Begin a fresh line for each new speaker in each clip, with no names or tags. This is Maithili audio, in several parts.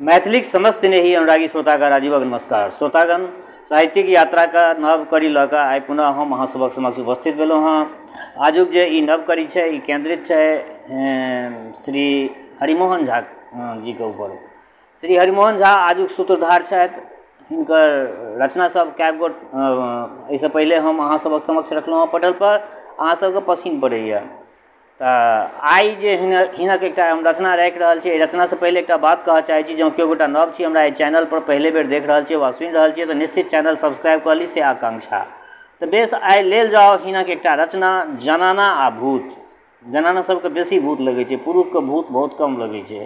मैथिलीक समस्त स्नेही अनुरागी श्रोतागण राजीवक नमस्कार। श्रोतागण, साहित्यिक यात्राके नव कड़ी लऽ कऽ आइ पुनः हम अहाँ सभक समक्ष उपस्थित भेलहुँ हँ। आजुक जे ई नव कड़ी छै ई केन्द्रित छै श्री हरिमोहन झा जीके ऊपर। श्री हरिमोहन झा आजुक सूत्रधार छथि। हिनकर रचना सब कए गोट एहिसँ पहिले हम अहाँ सभक समक्ष रखलहुँ हँ पटल पर, अहाँ सबके पसिन पड़ैए। तऽ आइ जे हिनक एकटा हम रचना राखि रहल छी, एहि रचनासँ पहिले एकटा बात कहऽ चाहै छी, जँ केओ गोटा नव छी हमरा एहि चैनलपर पहिले बेर देख रहल छी वा सुनि रहल छी तऽ निश्चित चैनल सब्सक्राइब कऽ ली, से आकांक्षा। तऽ बेस, आइ लेल जाउ हिनक एकटा रचना जनाना आ भूत। जनाना सबके बेसी भूत लगै छै, पुरुषके भूत बहुत कम लगै छै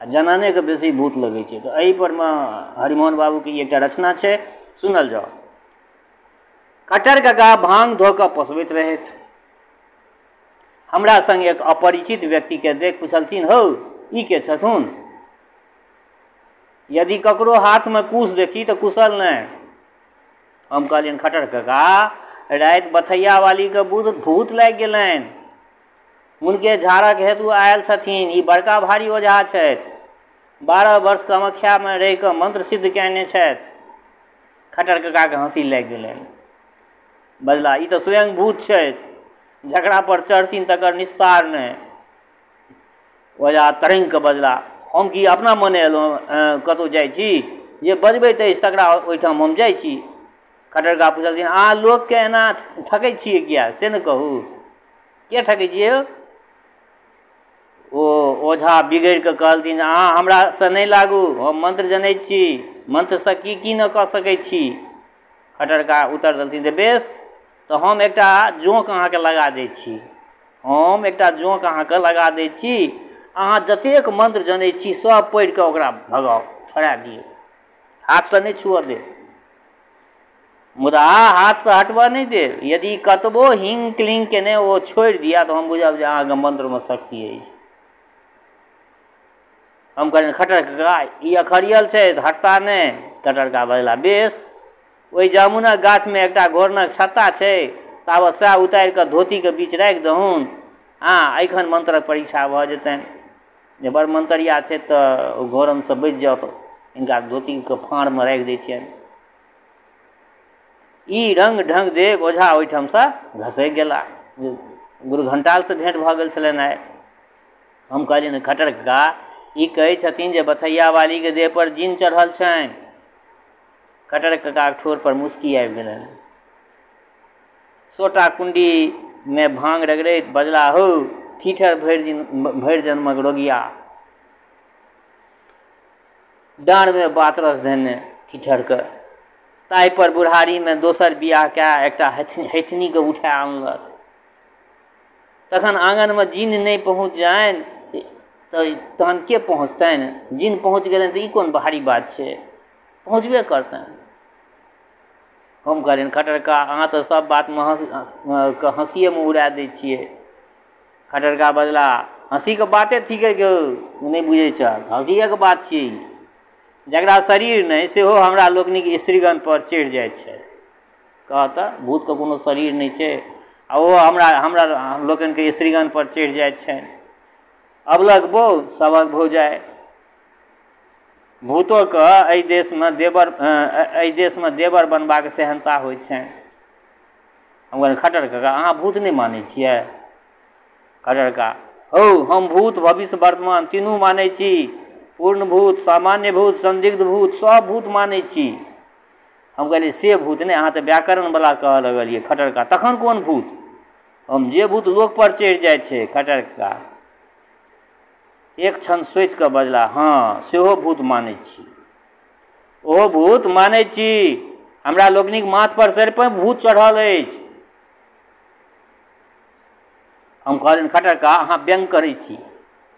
आ जनानेके बेसी भूत लगै छै। तऽ एहिपर मे हरिमोहन बाबूके ई एकटा रचना छै, सुनल जाउ। खट्टर कका भाँग धो कऽ पसबैत रहथि। हमरा संग एक अपरिचित व्यक्तिके देख पुछलथिन, हौ ई के छथुन? यदि ककरो हाथमे कुश देखी तऽ कुशल नहि। हम कहलियनि, खट्टर कका, राति बथैया वालीके भूत लागि गेलनि, हुनके झाड़क हेतु आयल छथिन। ई बड़का भारी ओझा छथि, 12 वर्ष कामाख्यामे रहि कऽ मंत्र सिद्ध कयने छथि। खट्टर ककाके हँसी लागि गेलनि। बजला, ई तऽ स्वयं भूत छथि, जकरा पर चढ़थिन तकर निस्तार नहि। ओझा तरङ्ग कऽ बजला, हम की अपना मने एलहुँ कतहु जाइ छी? जे बजबैत अछि तकरा ओहिठाम हम जाइ छी। खट्टर कका पुछलथिन, अहाँ लोकके एना ठकै छियै किया, से ने कहू, के ठकै छियै यौ? ओ ओझा बिगड़ि कऽ कहलथिन, अहाँ हमरासँ नहि लागू, हम मंत्र जनै छी, मंत्रसँ की की नहि कऽ सकै छी। खट्टर कका उत्तर देलथिन जे बेस, तऽ हम एकटा जोंक अहाँके लगा दै छी, हम एकटा जोंक अहाँके लगा दै छी, अहाँ जतेक मंत्र जनै छी सब पढ़ि कऽ ओकरा भगाउ, छोड़ा दियौ, हाथसँ नहि छुअ देब, मुदा हाथसँ हटबऽ नहि देब। यदि कतबो हिंग क्लिंग केने ओ छोड़ि दिया तऽ हम बुझब जे अहाँके मंत्रमे शक्ति अछि। हम कहलियनि, खट्टर कका, ई अखरियल छै, हटता नहि। खट्टर कका बजला, बेस, ओहि जामुनक गाछमे एकटा घोरनक छत्ता छै, ताबत सएह उतारि कऽ धोतीके बीच राखि दहुन, हँ एखन मंत्रक परीक्षा भऽ जेतनि। जे बड़ मंतरिया छै तऽ ओ घोरनसँ बचि जाउ, हिनका धोतीके फाँड़मे राखि दै छियनि। ई रङ्ग ढङ्ग देख ओझा ओहिठामसँ घसकि गेला। गुरु घण्टालसँ भेँट भऽ गेल छलनि आइ। हम कहलियनि, खट्टर कका, ई कहै छथिन जे बथैया वालीके देहपर जिन चढ़ल छनि। खट्टर ककाक ठोर पर मुस्की आबि गेलनि। सोटा कुण्डीमे भाँग रगड़ैत बजला, हौ ठीठर भरि जन्मक रोगिया, डाँड़मे बातरस धेने ठीठरके, ताहिपर बुढ़ारीमे दोसर बियाह कए एकटा हैथनीके उठा आनलक। तखन आङनमे जिन नहि पहुँच जानि तऽ तहन के पहुँचतनि? जिन पहुँच गेलनि तऽ ई कोन भारी बात छै, पहुँचबे करतनि। हम कहलियनि, खट्टर कका, अहाँ तऽ सब बातमे हँसिएमे उड़ा दै छियै। खट्टर कका बजला, हँसीके बाते ठीके गौ, नहि बुझै छह, हँसिएके बात छियै। जकरा शरीर नहि सेहो हमरा लोकनिक स्त्रीगण पर चढ़ि जाइत छै। कह तऽ भूतके कोनो शरीर नहि छै आ ओहो हमरा लोकनिके स्त्रीगण पर चढ़ि जाइत छनि। अबलक बौ सबक भौजाइ। भूतोके एहि देशमे देवर बनबाक सेहन्ता होइ छनि। हम कहलियनि, खट्टर कका, अहाँ भूत नहि मानै छियै? खट्टर कका, हौ हम भूत भविष्य वर्तमान तीनू मानै छी, पूर्ण भूत, सामान्य भूत, संदिग्ध भूत, सब भूत मानै छी। हम कहलियै, से भूत नहि, अहाँ तऽ व्याकरणवला कहऽ लगलियै। खट्टर कका, तखन कोन भूत? हम जे भूत लोकपर चढ़ि जाइ छै। खट्टर कका एक क्षण सोचि कऽ बजला, हँ सेहो भूत मानै छी, ओहो भूत मानै छी, हमरा लोकनिक माथ पर सरिपे भूत चढ़ल अछि। हम कहलियनि, खट्टर कका, अहाँ व्यंग करै छी,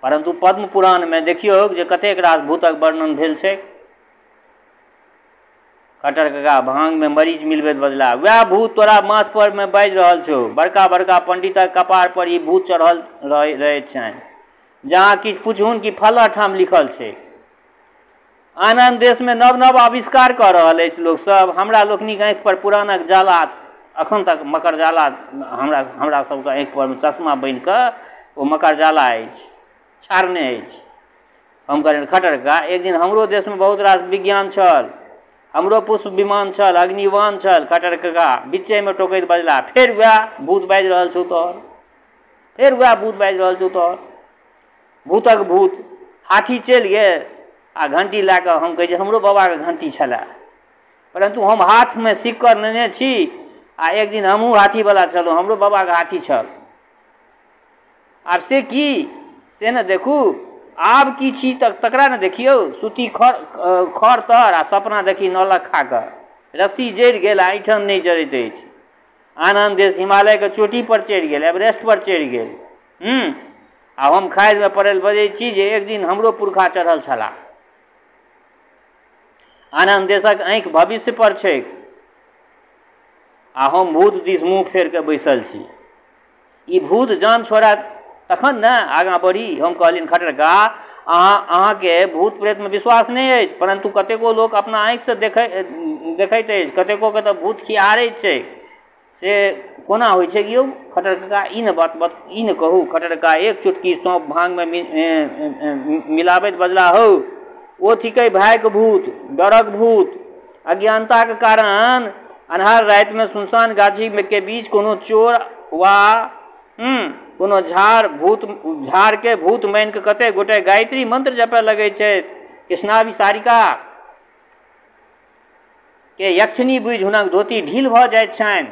परन्तु पद्म पुराणमे देखियौ जे कतेक रास भूतक वर्णन भेल छै। खट्टर कका भाँगमे मरीच मिलबैत बजला, वएह भूत तोरा माथ पर मे बाजि रहल छौ, बड़का बड़का पंडितक कपार पर ई भूत चढ़ल रहैत छनि। जहाँ किछु पुछहुन कि फलाँ ठाम लिखल छै। आन आन देशमे नव नव आविष्कार कऽ रहल अछि लोकसभ, हमरा लोकनिक आँखि पर पुराणक जाला अखन तक मकर जाला हमरा सबके आँखि पर चश्मा बनि कऽ ओ मकर जाला अछि, छाड़ने अछि। हम कहलियनि खट्टर कका, एक दिन हमरो देशमे बहुत रास विज्ञान छल, हमरो पुष्प विमान छल, अग्निवान छल। खट्टर कका बिच्चेमे टोकैत बजला, फेर वएह भूत बाजि रहल छौ तोहर, फेर वएह भूत बाजि रहल छौ तोहर, भूतक भूत। हाथी चलि गेल आ घंटी लए कऽ हम कहै छी हमरो बाबाके घंटी छलए, परन्तु हम हाथमे सिक्कड़ नेने छी आ एक दिन हमहूँ हाथीवला छलहुँ, हमरो बाबाके हाथी छल। आब से की से ने देखू, आब की छी तकरा ने देखियौ। सूती खर तर आ सपना देखी 9 लाख खा कऽ, रस्सी जरि गेल आ एहिठाम नहि जरैत अछि। आन आन देश हिमालयके चोटी पर चढ़ि गेल, एवरेस्ट पर चढ़ि गेल। आ हम खाइमे पड़ल बजै छी जे एक दिन हमरो पुरखा चढ़ल छलाह। आन आन देशक आँखि भविष्य पर छैक आ हम भूत दिस मुँह फेर कऽ बैसल छी। ई भूत जान छोड़ा तखन ने आगाँ बढ़ी। हम कहलियनि खट्टर कका, अहाँके भूत प्रेतमे विश्वास नहि अछि, परन्तु कतेको लोक अपना आँखिसँ देखैत अछि, कतेकोके तऽ भूत खिहारैत छै। से कोना होइ छै यौ खट्टर कका? ई ने बात ई ने कहू। खट्टर कका एक चुटकी सौंफ भाँगमे मिलाबैत बजला, हौ ओ थिकै भाइके भूत, डरक भूत। अज्ञानताके कारण अन्हार रातिमे सुनसान गाछीके बीच कोनो चोर वा कोनो झाड़के भूत मानि कऽ कतेक गोटे गायत्री मंत्र जपय लगै छथि। कृष्णाभिसारिका के यक्षिणी बुझि हुनक धोती ढील भऽ जाइत छनि।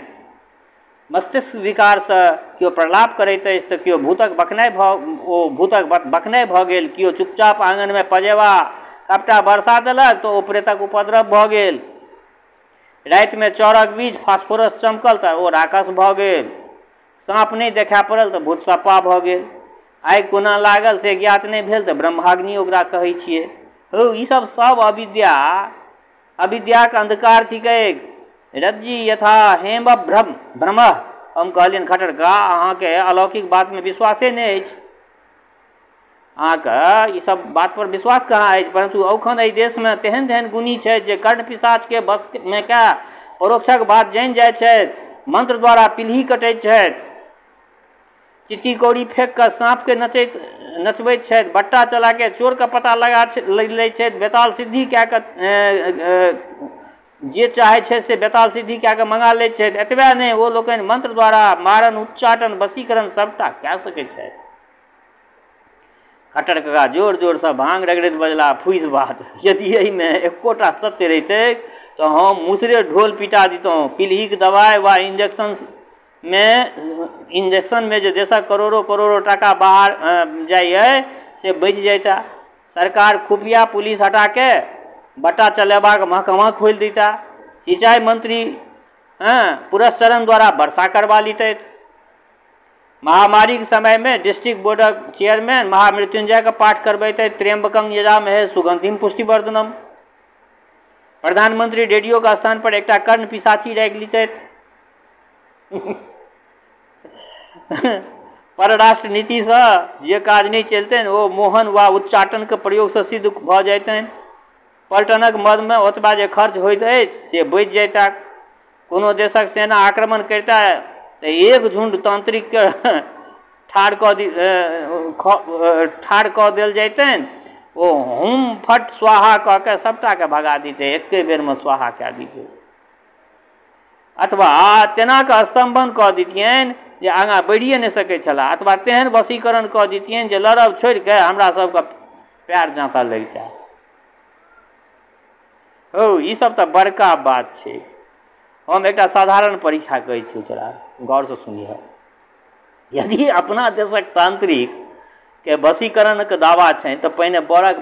मस्तिष्क विकारसँ केओ प्रलाप करैत अछि तऽ केओ भूतक बकनाइ भऽ गेल, केओ चुपचाप आङनमे पजेबा कपटा बरसा देलक तऽ ओ प्रेतक उपद्रव भऽ गेल। रातिमे चौरक बीच फास्फोरस चमकल तऽ ओ राक्षस भऽ गेल। साँप नहि देखा पड़ल तऽ भूतसप्पा भऽ गेल। आगि कोना लागल से ज्ञात नहि भेल तऽ ब्रह्माग्नि ओकरा कहै छियै। हौ ई सब सब अविद्या, अविद्याक अन्धकार थिकै। रज्जी यथा हेम भ्रम भ्रम। हम कहलियनि खट्टर कका, अहाँके अलौकिक बातमे विश्वासे नहि अछि, अहाँके ई सब बात पर विश्वास कहाँ अछि? परन्तु औखन एहि देशमे तेहन तेहन गुणी छथि जे कर्ण पिशाचके वशमे कए परोक्षक बात जानि जाइ छथि, मंत्र द्वारा पिलही कटैत छथि, चित्ती कौड़ी फेंक कऽ साँपके नचबैत छथि, बट्टा चलाके चोरके पता लगा लै छथि, बेताल सिद्धि कए कऽ जे चाहै छै से बेताल सिद्धि कए कऽ मँगा लै छथि। एतबे नहि, ओ लोकनि मंत्र द्वारा मारण, उच्चाटन, वशीकरण सभटा कए सकै छथि। खट्टर कका जोर जोरसँ भाँग रगड़ैत बजला, फूसि बात, यदि एहिमे एकोटा सत्य रहितै तऽ हम मुसरे ढोल पिटा दितहुँ। पिलहीके दवाइ वा इंजेक्शनमे जे देशक करोड़ों करोड़ों टाका बाहर जाइए से बचि जैता। सरकार खुफिया पुलिस हटाके बट्टा चलेबाक महकमा खोलि दिता। सिंचाई मंत्री पुरस्चरण द्वारा वर्षा करवा लितथि। महामारीके समयमे डिस्ट्रिक्ट बोर्डक चेयरमैन महामृत्युंजयके पाठ करबैत त्र्यंबकं यजामहे सुगंधिम पुष्टिवर्धनम। प्रधानमंत्री रेडियोके स्थान पर एकटा कर्ण पिशाची राखि लितथि। परराष्ट्र नीतिसँ जे काज नहि चलतनि ओ मोहन वा उच्चाटनके प्रयोगसँ सिद्ध भऽ जैतनि। पलटनक मदमे ओतबा जे खर्च होइत अछि से बचि जैता। कोनो देशक सेना आक्रमण करिता तऽ एक झुण्ड तांत्रिकके ठाढ़ कऽ देल जैतनि, ओ हुम फट स्वाहा कऽ के सभटाके भगा दितै, एके बेरमे स्वाहा कए दितै। अथवा तेना कऽ स्तम्भन कऽ दितियनि जे आगाँ बढ़िए नहि सकै छलाह, अथवा तेहन वशीकरण कऽ दितियनि जे लड़ब छोड़िके हमरा सबके पैर जाँता लगिता। हौ ई सब तऽ बड़का बात छै। हम एकटा साधारण परीक्षा कहै छियौ तोरा, गौरसँ सुनिह। यदि अपना देशक तांत्रिक के वशीकरणके दावा छै तऽ पहिने बरक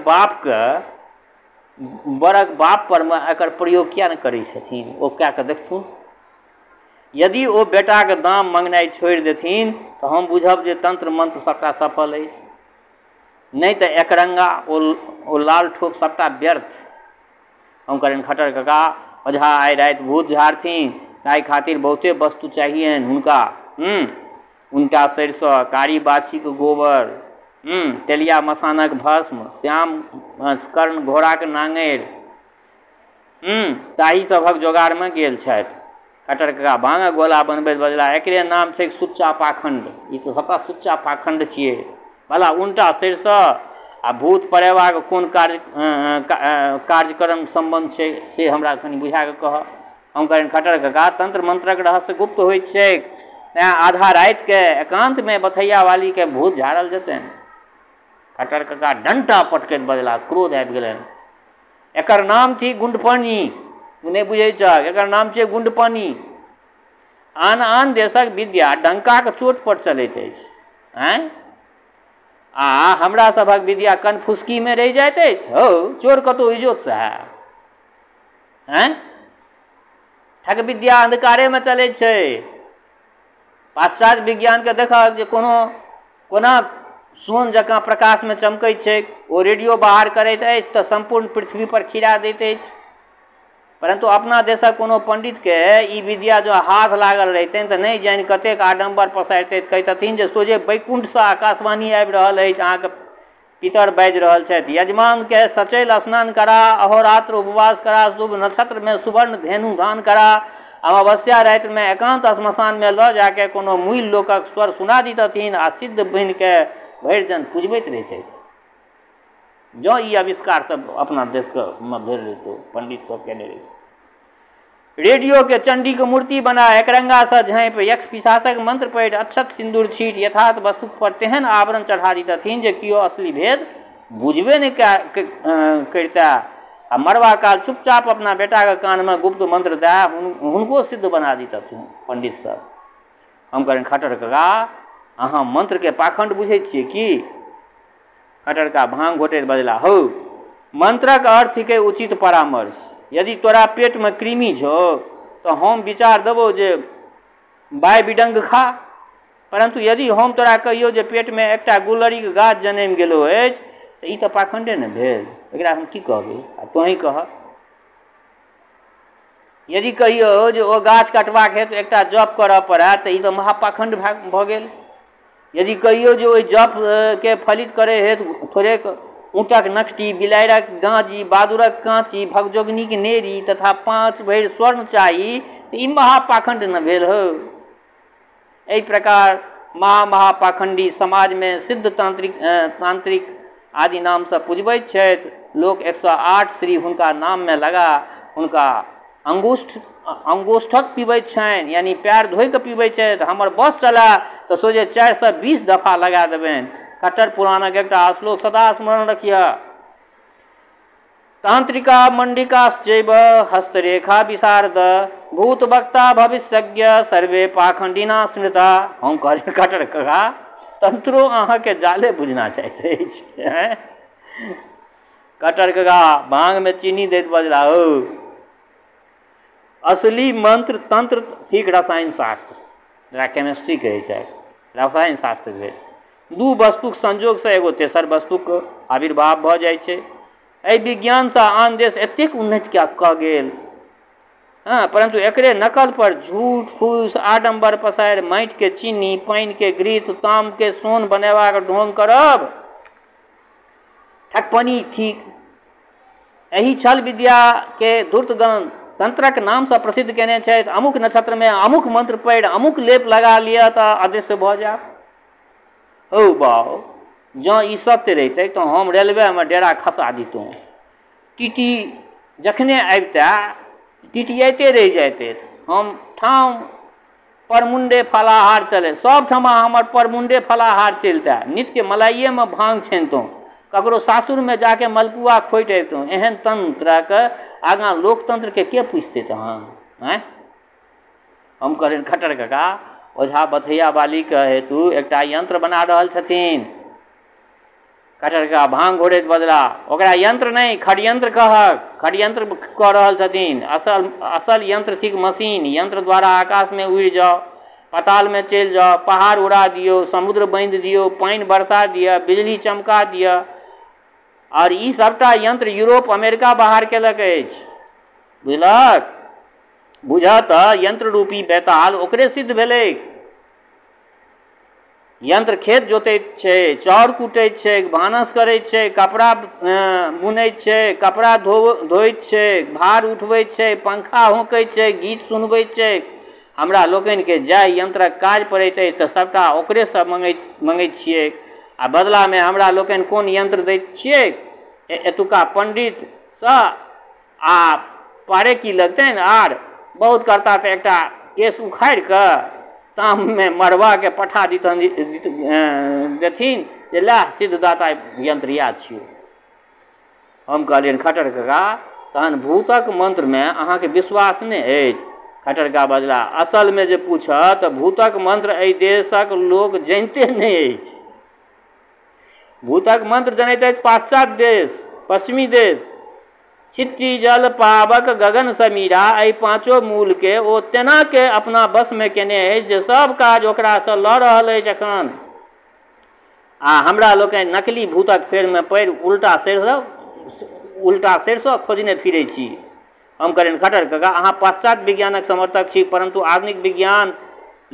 बाप परमे एकर प्रयोग किया नहि करै छथिन, ओ कए कऽ देखथुन। यदि ओ बेटाके दाम मङ्गनाइ छोड़ि देथिन तऽ हम बुझब जे तंत्र मंत्र सबटा सफल अछि, नहि तऽ एकरङ्गा ओ लाल ठोप सबटा व्यर्थ। हम कहलियनि खट्टर कका, ओझा आइ राति भूत झाड़थिन, ताहि खातिर बहुते वस्तु चाहियनि हुनका। उनटा सरिसो, कारी बाछीके गोबर, तेलिया मसानक भस्म, श्याम कर्ण घोड़ाके नाङरि, ताहि सभक जोगाड़मे गेल छथि। खट्टर कका भाँगक गोला बनबैत बजला, एकरे नाम छै सुच्चा पाखण्ड। ई तऽ सबटा सुच्चा पाखण्ड छियै। भला उनटा सरिसो आ भूत पड़ेबाक कोन कार्यक्रम सम्बन्ध छै से हमरा कनि बुझा कऽ कहऽ। हम कहलियनि खट्टर कका, तंत्र मंत्रक रहस्य गुप्त होइत छैक, तेँ आधा रातिके एकान्तमे बथैया वालीके भूत झाड़ल जेतनि। खट्टर कका डंटा पटकैत बजला, क्रोध आबि गेलनि, एकर नाम थिक गुंडपानी, तू नहि बुझै छह, एकर नाम छियै गुंडपानी। आन आन देशक विद्या डंकाके चोट पर चलैत अछि, आँय, आ हमरा सभक विद्या कनफुसकीमे रहि जाइत अछि। हौ, चोर कतहु इजोतसँ है? आँय, ठक विद्या अंधकारेमे चलै छै। पाश्चात्य विज्ञानके देखक जे कोनो कोना सोन जकाँ प्रकाशमे चमकैत छैक। ओ रेडियो बाहर करैत अछि तऽ सम्पूर्ण पृथ्वी पर खिरा दैत अछि। परन्तु अपना देशक कोनो पंडितके ई विद्या जँ हाथ लागल रहितनि तऽ नहि जानि कतेक आडम्बर पसारितथि, कहितथिन जे सोझे बैकुण्ठसँ आकाशवाणी आबि रहल अछि, अहाँके पितर बाजि रहल छथि। यजमानके सचैल स्नान करा, अहोरात्र उपवास करा, शुभ नक्षत्रमे सुवर्ण धेनु दान करा, अमावस्या रातिमे एकान्त श्मशानमे लऽ जाके कोनो मुइल लोकक स्वर सुना दितथिन आ सिद्ध बनिके भरि जन पुजबैत रहितथि। जँ ई आविष्कार सब अपना देशके मे भेल रहितौ, पंडित सब केने रहितौ। रेडियोके चण्डीके मूर्ति बना एकरंगासँ झाँपि यक्ष पिशाचक मंत्र पढ़ि अक्षत सिन्दूर छीट यथार्थ वस्तु पर तेहन आवरण चढ़ा दितथिन जे केओ असली भेद बुझबे नहि करिता आ मरबा काल चुपचाप अपना बेटाके कानमे गुप्त मंत्र दए हुनको सिद्ध बना दितथिन पंडित सब। हम कहलियनि खट्टर कका, अहाँ मंत्रके पाखण्ड बुझै छियै की? खट्टर कका भाँग घोटैत बजला, हौ, मंत्रक अर्थ थिकै उचित परामर्श। यदि तोरा पेटमे कृमि छौ तऽ हम विचार देबौ जे बाय बिडंग खा, परन्तु यदि हम तोरा कहियौ जे पेटमे एकटा गुलरीके गाछ जनमि गेलो अछि तऽ ई तऽ पाखण्डे ने भेल, एकरा हम की कहबै? आ तोहीं कह। यदि कहियौ जे ओ गाछ कटबाक हेतु एकटा जप करऽ पड़त तऽ ई तऽ महापाखण्ड भऽ गेल। यदि कहियौ जे ओहि जपके फलित करै हेतु थोड़ेक ऊँटक नकटी, बिलाड़िक गाँजी, बादुरक काँची, भगजोगनीक नेरी तथा 5 भरि स्वर्ण चाही तऽ ई महापाखण्ड ने भेल हौ। एहि प्रकार महापाखण्डी समाजमे सिद्ध तांत्रिक आदि नामसँ पुजबैत छथि। लोक 108 श्री हुनका नाममे लगा हुनका अंगुष्ठक पीबैत छनि, यानी पैर धोइ कऽ पीबैत छथि। हमर बस चलए तऽ सोझे 420 दफा लगा देबनि। खट्टर पुराणक एकटा श्लोक सदा स्मरण रखिह, तांत्रिका मंडिकाश्चैव हस्तरेखा विशारद भूत वक्ता भविष्यज्ञ सर्वे पाखंडिना स्मृता। हम कहलियै खट्टर कका, तंत्रो अहाँके जाले बुझना चाहैत अछि। खट्टर कका भाँगमे चीनी दैत बजला, हौ, असली मंत्र तंत्र थिक रसायन शास्त्र, जकरा केमिस्ट्री कहै छै, रसायन शास्त्र भेल। दू वस्तुक संयोगसँ एगो तेसर वस्तुक आविर्भाव भऽ जाइ छै। एहि विज्ञानसँ आन देश एतेक उन्नति कऽ गेल हँ, परन्तु एकरे नकल पर झूठ फूस आडम्बर पसारि माटिके चीनी, पानिके घृत, तामके सोन बनेबाक ढोंग करब ठकपनी थिक। एहि छल विद्याके धूर्तगण तंत्रक नामसँ प्रसिद्ध केने छथि। अमुक नक्षत्रमे अमुक मंत्र पढ़ि अमुक लेप लगा लिअ तऽ अदृश्य भऽ जायब। हौ बाउ, जँ ई सत्य रहितै तऽ हम रेलवेमे डेरा खसा दितहुँ। टीटी जखने आबितै टीटीआइते रहि जाइते। हम ठाम परमुण्डे फलाहार चलै, सबठमा हमर परमुण्डे फलाहार चलितै। नित्य मलाइएमे भाँग छानितहुँ, ककरो सासुरमे जाके मलपुआ खोटि अबितहुँ। एहन तंत्रक आगाँ लोकतंत्रके के पुछतै तहन? आँय, हम कहलियनि खट्टर कका, ओझा बथैया बालीके हेतु एकटा यंत्र बना रहल छथिन। खट्टर कका भाँग घोरैत बजला, ओकरा यंत्र नहि खडयंत्र कहक, खडयंत्र कऽ रहल छथिन। असल यंत्र थिक मशीन। यंत्र द्वारा आकाशमे उड़ि जाउ, पतालमे चलि जाउ, पहाड़ उड़ा दियौ, समुद्र बान्हि दियौ, पानि बरसा दिअ, बिजली चमका दिअ। आओर ई सबटा यंत्र यूरोप अमेरिका बाहर केलक अछि। बुझलक? बुझह तऽ यंत्र रूपी बेताल ओकरे सिद्ध भेलै। यंत्र खेत जोतैत छै, चाउर कुटैत छै, भानस करैत छै, कपड़ा बुनैत छै, कपड़ा धोइत छै, भार उठबैत छै, पंखा होंकैत छै, गीत सुनबैत छै। हमरा लोकनिके जाहि यंत्रक काज पड़ैत अछि तऽ सबटा ओकरेसँ मङ्गैत छियै। आ बदलामे हमरा लोकनि कोन यंत्र दैत छियैक? एतुका पण्डितसँ आ पारे की लगतनि, आर बहुत करता तऽ एकटा केश उखाड़ि कऽ ताममे मरबाके पठा देथिन जे लए सिद्धदाता यंत्र इएह छियौ। हम कहलियनि खट्टर कका, तहन भूतक मंत्रमे अहाँके विश्वास नहि अछि? खट्टर कका बजला, असलमे जे पूछऽ तऽ भूतक मंत्र एहि देशक लोक जनिते नहि अछि। भूतक मंत्र जनैत अछि पाश्चात्य देश, पश्चिमी देश। छिट्टी जल पावक गगन समीरा, एहि पाँचो मूलके ओ तेनाके अपना वशमे केने अछि जे सब काज ओकरासँ लऽ रहल अछि एखन। आ हमरा लोकनि नकली भूतक फेरमे पड़ि उल्टा सरिसो खोजने फिरै छी। हम कहलियनि खट्टर कका, अहाँ पाश्चात्य विज्ञानक समर्थक छी, परन्तु आधुनिक विज्ञान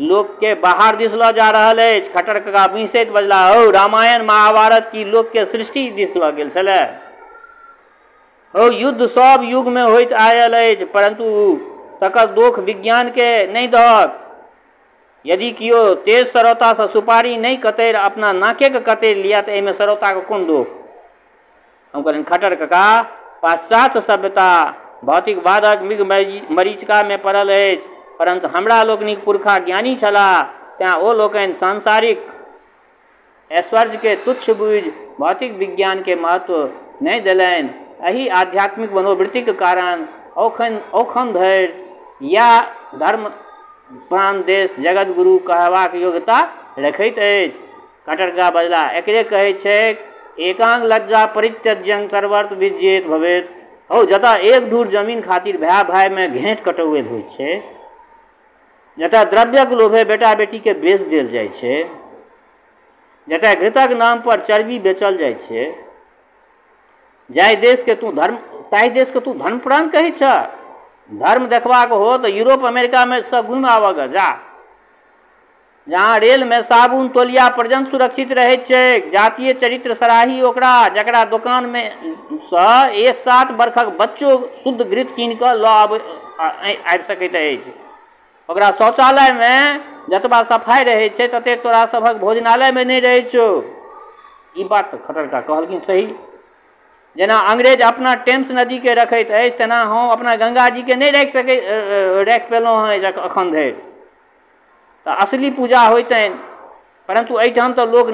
लोकके बाहर दिस लऽ जा रहल अछि। खट्टर कका बिसैत बजला, हौ रामायण महाभारत की लोकके सृष्टि दिस लऽ गेल छलै? हौ युद्ध सब युगमे होइत आयल अछि, परन्तु तकर दोख विज्ञानके नहि दहक। यदि केओ तेज सरौतासँ सुपारी नहि कतरि अपना नाकेके कतरि लिअ तऽ एहिमे सरौताके कोन दोख? हम कहलियनि खट्टर कका, पाश्चात्य सभ्यता भौतिकवादक मृग मरीचिकामे पड़ल अछि, परन्तु हमरा लोकनिक पुरखा ज्ञानी छलाह, तेँ ओ लोकनि सांसारिक ऐश्वर्यके तुच्छ बुझि भौतिक विज्ञानके महत्व नहि देलनि। एहि आध्यात्मिक मनोवृत्तिके कारण औखन धरि इएह धर्म प्राण देश जगत गुरु कहबाक योग्यता रखैत अछि। खट्टर कका बजला, एकरे कहैत छैक एकांग लज्जा परित्यज्यं सर्वर्थ विज्ञेत भवेत। हौ जतऽ एक धूर जमीन खातिर भाय भायमे घेँट कटौबेल होइ छै, जतऽ द्रव्यक लोभे बेटा बेटीके बेच देल जाइ छै, जतऽ घृतक नाम पर चर्बी बेचल जाइ छै, जाहि देशके तू धर्म ताहि देशके तू धर्मप्राण कहै छह? धर्म देखबाक हो तऽ यूरोप अमेरिकामे सँ घुमि आबऽ गऽ जा, जहाँ रेलमे साबुन तौलिया पर्यन्त सुरक्षित रहैत छैक, जातीय चरित्र सराही ओकरा जकरा दोकानमे सँ 1-7 बरखक बच्चो शुद्ध घृत कीन कऽ लऽ आबि सकैत अछि। ओकरा शौचालयमे जतबा सफाइ रहैत छै ततेक तोरा सभक भोजनालयमे नहि रहैत छौ। ई बात तऽ खट्टर कका कहलखिन सही। जेना अंग्रेज अपना टेम्स नदीके रखैत अछि तेना हम अपना गङ्गाजीके नहि राखि पेलहुँ हँ एखन धरि। तऽ असली पूजा होइतनि, परन्तु एहिठाम तऽ लोक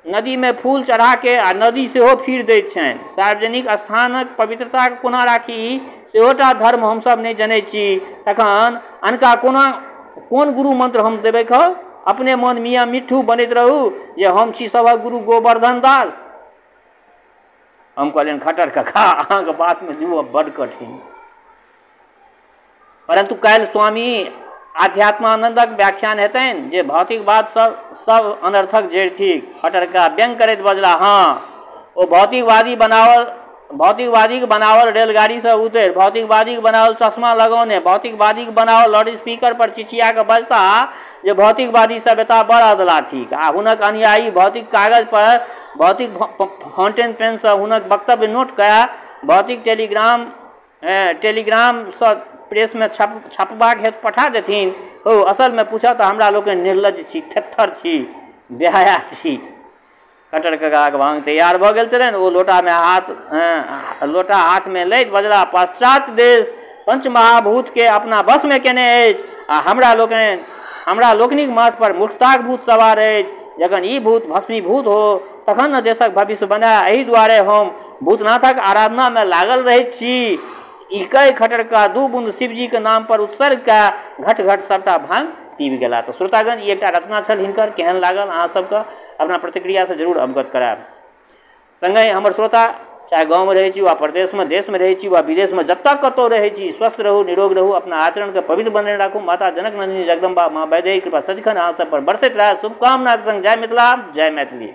नदीमे फूल चढ़ाके आ नदी सेहो फिर दैत छनि। सार्वजनिक स्थानक पवित्रताके कोना राखी सेहोटा धर्म हमसभ नहि जनै छी, तखन अनका कोना कोन गुरु मंत्र हम देबै? कहू अपने मन मियाँ मिट्ठू बनैत रहू जे हम छी सभक गुरु गोवर्धन दास। हम कहलियनि खट्टर कका, अहाँके बातमे जुड़ब बड्ड कठिन, परन्तु काल्हि स्वामी आध्यात्मानन्दक व्याख्यान हेतनि जे भौतिकवाद सब अनर्थक जड़ि थिक। खट्टर कका व्यंग करैत बजला, हँ ओ भौतिकवादीके बनावल रेलगाड़ीसँ उतरि, भौतिकवादीके बनावल चश्मा लगौने, भौतिकवादीके बनावल लाउडस्पीकर पर चिचिया कऽ बजता जे भौतिकवादी सभ्यता बड़ अधला थिक, आ हुनक अनुयायी भौतिक कागज पर भौतिक फाउंटेन पेनसँ हुनक वक्तव्य नोट कए भौतिक टेलीग्रामसँ प्रेसमे छपबाक हेतु पठा देथिन। हौ असलमे पूछऽ तऽ हमरा लोकनि निर्लज्ज छी, थेत्थर छी, बेहया छी। खट्टर ककाके भांग तैयार भऽ गेल छलनि। ओ लोटा हाथमे लैत बजला, पाश्चात्य देश पंचमहाभूतके अपना वशमे केने अछि आ हमरा लोकनिक माथ पर मूर्खताक भूत सवार अछि। जखन ई भूत भस्मीभूत हो तखन ने देशक भविष्य बनाय। एहि दुआरे हम भूतनाथक आराधनामे लागल रहैत छी। ई कहि खट्टर कका 2 बूंद शिवजीके नाम पर उत्सर्ग कए घट घट सबटा भांग पीबि गेला। तऽ श्रोतागण, ई एकटा रचना छल हिनकर, केहन लागल अहाँ सबके अपना प्रतिक्रियासँ जरूर अवगत करायब। सङ्गहि हमर श्रोता चाहे गाँवमे रहै छी वा प्रदेशमे, देशमे रहै छी वा विदेशमे, जतऽ कतहु रहै छी, स्वस्थ रहू, निरोग रहू, अपना आचरणके पवित्र बनेने राखू। माता जनक नंदिनी जगदम्बा माँ वैदेही कृपा सदिखन अहाँ सब पर बरसैत रहए। शुभकामनाके संग जय मिथिला, जय मैथिली।